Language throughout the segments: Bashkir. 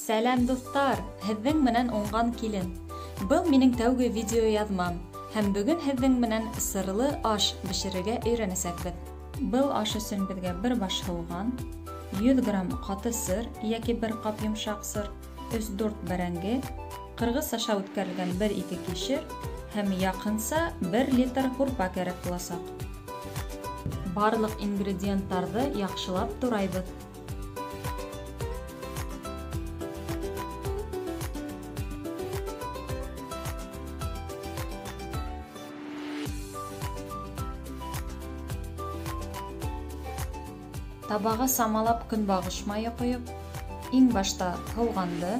Сәләм, дуҫтар! Һеҙҙең менән Уңған килен. Был минең тәүге видео яҙмам һәм бөгөн һеҙҙең менән сырлы аш бешерергә өйрәнәсәкбеҙ. Был аш өсөн беҙгә бер баш һыуған, 100 грамм ҡаты сыр йәки бер ҡап йомшаҡ сыр, 3-4 бәрәңге, ҡырғыс аша үткәрелгән 1-2 кишер һәм яҡынса 1 литр һурпа кәрәк буласаҡ. Барлыҡ ингредиенттарҙы яҡшылап турайбыҙ. Табаға самалап көнбағыш майы ҡойоп, иң башта һыуғанды,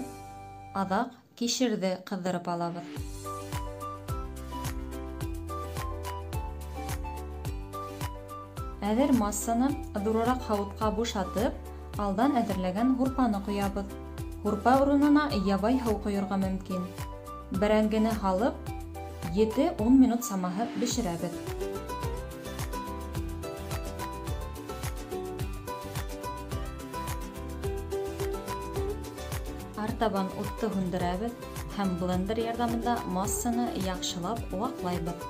аҙаҡ кишерҙе ҡыҙҙырып алабыҙ. Әҙер массаны ҙурыраҡ һауытҡа бушатып, алдан әҙерләгән һурпаны ҡоябыҙ. Һурпа урынына ябай һыу ҡойорға мөмкин. Бәрәңгене һалып, 7-10 минут самаһы бешерәбеҙ. Артабан утты һүндерәбеҙ һәм блендер ярҙамында массаны яҡшылап ваҡлайбыҙ.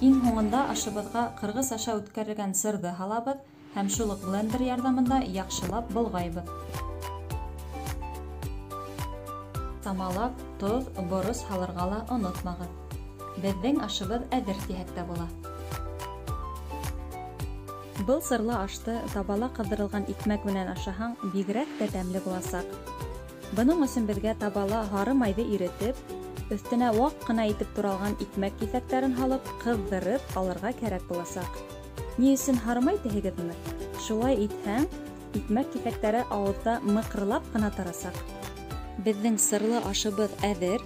Иң һуңында ашыбыҙға ҡырғыс аша үткәрелгән сырҙы һалабыҙ һәм шул уҡ блендер ярҙамында яҡшылап болғайбыҙ. Самалап тоҙ, борос һалырға ла онотмағыҙ. Беҙҙең ашыбыҙ әҙер тиһәк тә була. Был сырлы ашты табала ҡыҙҙырылған икмәк менән ашаһаң, бигерәк тә тәмле буласаҡ. Бының өсөн беҙгә табала һары майҙы иретеп, өҫтөнә ваҡ ҡына итеп туралған икмәк киҫәктәрен һалып, ҡыҙҙырып алырға кәрәк буласаҡ. Ни өсөн һары май тиһегеҙме? Шулай итһәң, икмәк киҫәктәре ауыҙҙа мыҡырлап ҡына тарасаҡ. Беҙҙең сырлы ашыбыҙ әҙер.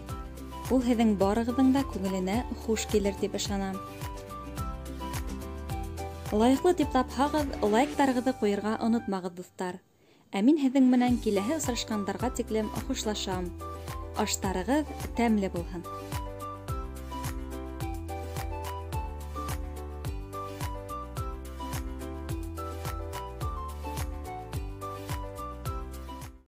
Ул һеҙҙең барығыҙҙың да күңеленә хуш килер тип ышанам. Лайыҡлы тип тапһағыҙ, лайктарығыҙҙы ҡуйырға онотмағыҙ, дуҫтар. Ә мин һеҙҙең менән киләһе осрашҡандарға тиклем хушлашам. Аштарығыҙ тәмле булһын.